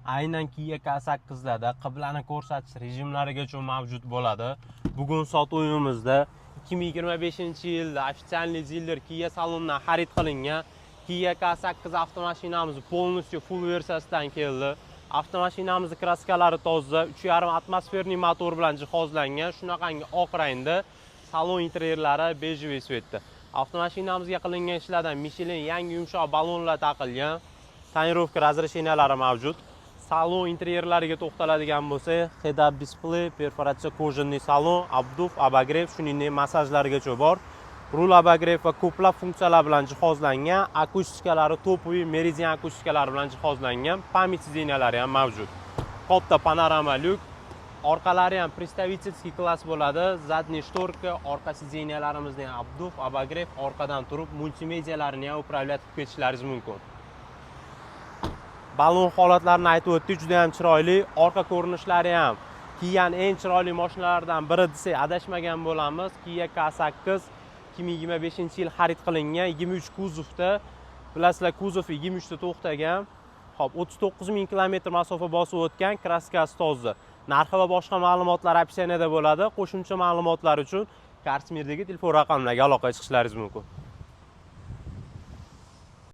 Aynan Kia K8larda qiblani ko'rsatish rejimlarigacha mavjud bo'ladi. Bugun sotuvimizda 2025-yilda официальный дилер Kia salonidan xarid qilingan Kia K8 avtomashinamiz полностью full versiyasidan keldi. Avtomashinamizni краска lari toza, 3,5 атмосферный motor bilan jihozlangan, shunaqangi oq rangda, salon interyerlari бежевый цвет da. Avtomashinamizga qilingan ishlardan Michelin yangi yumshoq ballonlar taqilgan, тонировка разрешения lari mavjud. Salon interyerlariga to'xtaladigan bo'lsak, head-up display, перфорация кожаный salon, обдув, обогрев, shuningdek massajlargacha bor. Rul обогрев va ko'plab funksiyalar bilan jihozlangan, akustikalari топовый Meridian akustikalari bilan jihozlangan, память сиденья lari ham mavjud. Katta panorama lyuk, orqalari ham представительский класс bo'ladi. Задний шторка, orqa сиденья larimizni ham обдув, обогрев, orqadan turib multimedialarini ham управлять qilib ketishlaringiz mumkin. Balon holatlarini aytib o'tdik, juda ham chiroyli. Orqa ko'rinishlari ham Kia'ning eng chiroyli mashinalaridan biri desak, adashmagan bo'lamiz. Kia K8 2025-yil xarid qilingan, 23 kuzovda. Bilasizlar, kuzov 23 ta to'xtagan. Xo'p, 39 ming kilometr masofa bosib o'tgan, краска si toza. Narxi va boshqa ma'lumotlar описание da bo'ladi. Qo'shimcha ma'lumotlar uchun Karsmirdagi telefon raqamlariga aloqaga chiqishlaringiz mumkin.